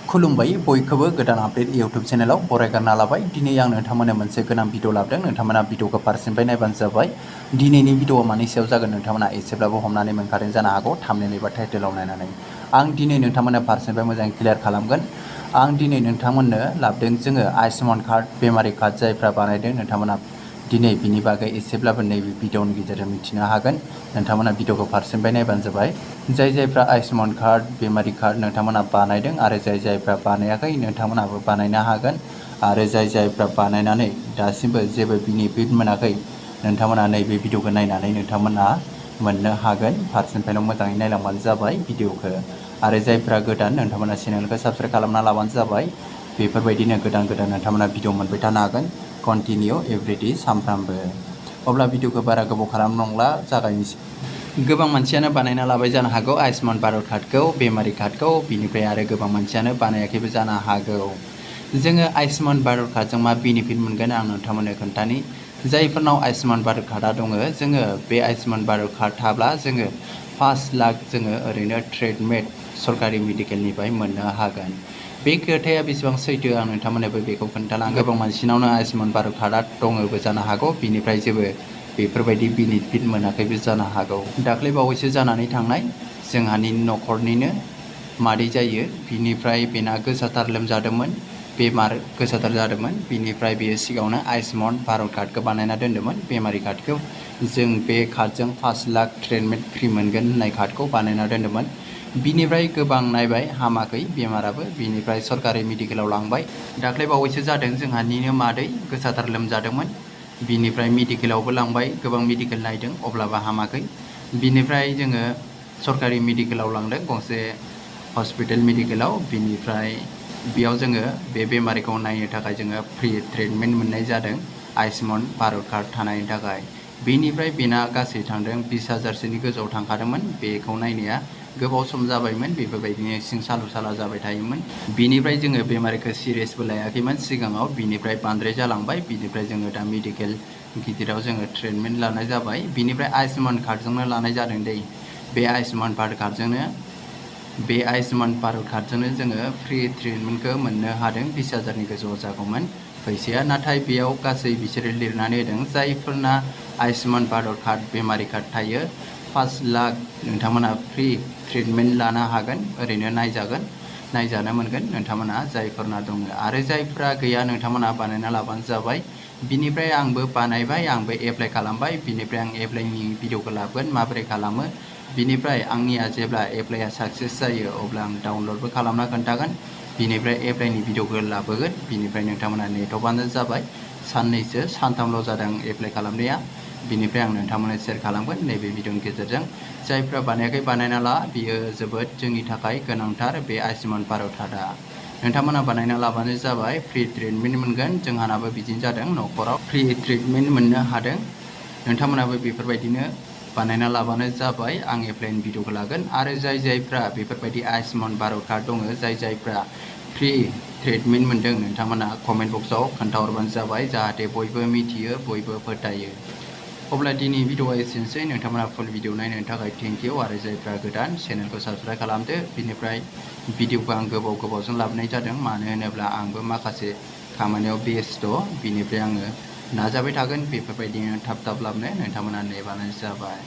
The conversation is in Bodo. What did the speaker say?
खुलुमबाय बयखौबो गोदान आपडेट इउट्यूब चेनेलाव बरायगारना लाबाय। दिनै आं नोंथांमोननो मोनसे गोनां भिडिअ लाबोदों। नोंथांमोना भिडिअखौ फारसेनिफ्राय नायबानो जाबाय। दिनैनि भिडिअआ मानि सायाव जागोन नोंथांमोना एसेब्लाबो हमनानै मोनखादों जानो हागौ थाम्बनेल एबा टाइटेलाव नायनानै। आं दिनै नोंथांमोननो फारसेनिफ्राय मोजाङै क्लियार खालामगोन। आं दिनै नोंथांमोननो लाबोदों जोङो आयुष्मान कार्ड बेमारि कार्ड जायफ्रा बानायदों नोंथांमोना दिनै बिनि बागै एसेब्लाबो नैबे भिडिअनि गेजेरजों मिथिनो हागोन। नोंथांमोना भिडिअखौ फारसेनिफ्राय नायबानो जाबाय। जायफ्रा आयुष्मान कार्ड बेमारि कार्ड नोंथांमोना बानायदों आरो जायफ्रा बानायाखै नोंथांमोनाबो बानायनो हागोन। आरो जायफ्रा बानायनानै दासिमबो जेबो बेनिफिट मोनाखै नोंथांमोना नैबे भिडिअखौ नायनानै नोंथांमोना मोननो हागोन। फारसेनिफ्रायल' मोजाङै नायलांबानो जाबाय भिडिअखौ। आरो जायफ्रा गोदान नोंथांमोना चेनेलखौ साबस्क्राइब खालामना लाबानो जाबाय। बेफोरबायदिनो गोदान नोंथांमोना भिडिअ मोनबाय थानो हागोन कन्टिनिउ एभरिडे सानफ्रामबो। अब्ला भिडिअखौ बारा गोबाव खालामनांला जागायनोसै। गोबां मानसियानो बानायना लाबाय जानो हागौ आयुष्मान भारत कार्डखौ बेमारि कार्डखौ, बिनिफ्राय आरो गोबां मानसियानो बानायाखैबो जानो हागौ। जोङो आयुष्मान भारत कार्डजों मा बेनिफिट मोनगोन आं नोंथांमोननो खोन्थानि। जायफोरनाव आयुष्मान भारत कार्डआ दङ जोङो बे आयुष्मान भारत कार्ड थाब्ला जोङो 5 लाख जोङो ओरैनो ट्रिटमेन्ट सरकारि मेडिकेलनिफ्राय मोननो हागोन। बे खोथाया बेसेबां सैथो आं नोंथांमोननोबो बेखौ खोन्थालांगोन। गोबां मानसिनावनो आयुष्मान भारत कार्डआ दङबो जानो हागौ, बिनिफ्राय जेबो बेफोरबायदि बेनिफिट मोनाखैबो जानो हागौ। दाख्लै बावैसो जानानै थांनाय जोंहानि न'खरनिनो मादै जायो, बिनिफ्राय बेना गोसाथार लोमजादोंमोन, बेमार गोसाथार जादोंमोन। बिनिफ्राय बेयो सिगाङावनो आयुष्मान भारत कार्डखौ बानायना दोन्दोंमोन बेमारि कार्डखौ। जों बे कार्डजों 5 लाख ट्रिटमेन्ट फ्रि मोनगोन होननाय कार्डखौ बानायना दोन्दोंमोन। बिनिफ्राय गोबां नायबाय हामाखै बेमाराबो, बिनिफ्राय सरकारि मेडिकेलाव लांबाय। दाख्लै बावैसो जादों जोंहानिनो मादै गोसाथार लोमजादोंमोन, बिनिफ्राय मेडिकेलावबो लांबाय, गोबां मेडिकेल नायदों अब्लाबो हामाखै। बिनिफ्राय जोङो सरकारि मेडिकेलाव लांदों गंसे हस्पिटाल मेडिकेलाव। बिनिफ्राय बेयाव जोङो बे बेमारिखौ नायनो थाखाय जोङो फ्रि ट्रिटमेन्ट मोननाय जादों आयुष्मान भारत कार्ड थानायनि थाखाय। बेनिफ्राय बेना गासै थांदों 20,000सोनि गोजौआव थांखादोंमोन। बेखौ नायनाया गोबाव सम जाबायमोन, बेफोरबायदिनो सिं सालु साला जाबाय थायोमोन। बिनिफ्राय जोङो बेमारिखौ सिरियासबो लायाखैमोन सिगाङाव, बिनिफ्राय बांद्राय जालांबाय। बिनिफ्राय जोङो दा मेडिकेल गिदिराव जोङो ट्रिटमेन्ट लानाय जाबाय। बिनिफ्राय आयुष्मान कार्डजोंनो लानाय जादों दै। बे आयुष्मान भारत कार्डजोंनो जोङो फ्रि ट्रिटमेन्टखौ मोननो हादों। 20,000नि गोजौआव जागौमोन फैसाया, नाथाय बेयाव गासै बिसोरो लिरनानै होदों जायफोरना आयुष्मान भारत कार्ड बेमारि कार्ड थायो 5 लाख नोंथांमोना फ्रि ट्रिटमेन्ट लानो हागोन, ओरैनो नायजानो मोनगोन नोंथांमोना जायफोरना दङ। आरो जायफ्रा गैया नोंथांमोना बानायना लाबानो जाबाय। बिनिफ्राय आंबो बानायबाय, आंबो एप्लाइ खालामबाय। बिनिफ्राय आं एप्लाइनि भिडिअखौ लाबोगोन माबोरै खालामो। बिनिफ्राय आंनिया जेब्ला एप्लाइआ साक्सेस जायो अब्ला आं डाउनलडबो खालामना खोन्थागोन। बिनिफ्राय एप्लाइनि भिडिअखौ लाबोगोन। बिनिफ्राय नोंथांमोना नेथ'बानो जाबाय। साननैसो सानथामल' जादों एप्लाइ खालामनाया। बिनिफ्राय आं नोंथांमोननो शेयार खालामगोन नैबे भिडिअनि गेजेरजों। जायफ्रा बानायाखै बानायना ला, बियो जोबोद जोंनि थाखाय गोनांथार बे आयुष्मान भारत कार्डआ। नोंथांमोना बानायना लाबानो जाबाय, फ्रि ट्रिटमेन्ट मोनगोन। जोंहानाबो बिदिनो जादों, न'खराव फ्रि ट्रिटमेन्ट मोननो हादों। नोंथांमोनाबो बेफोरबायदिनो बानायना लाबानो जाबाय। आं एप्लाइनि भिडिअखौ लागोन। आरो जायफ्रा बेफोरबायदि आयुष्मान भारत कार्ड दङ, जायफ्रा फ्रि ट्रिटमेन्ट मोनदों नोंथांमोना कमेन्ट बक्सआव खोन्थाहरबानो जाबाय, जाहाथे बयबो मिथियो, बयबो फोथायो। अब्ला दिनै भिडिअआ एसेनोसै। नोंथांमोना फुल भिडिअ नायनायनि थाखाय थेंक इउ। आरो जायफ्रा गोदान चेनेलखौ साबस्क्राइब खालामदो। बिनिफ्राय भिडिअखौ आं गोबावजों लाबोनाय जादों, मानो होनोब्ला आंबो माखासे खामानियाव बेस्थ'। बिनिफ्राय आङो नाजाबाय थागोन बेफोरबायदिनो थाब लाबोनो, नोंथांमोना नेबानो जाबाय।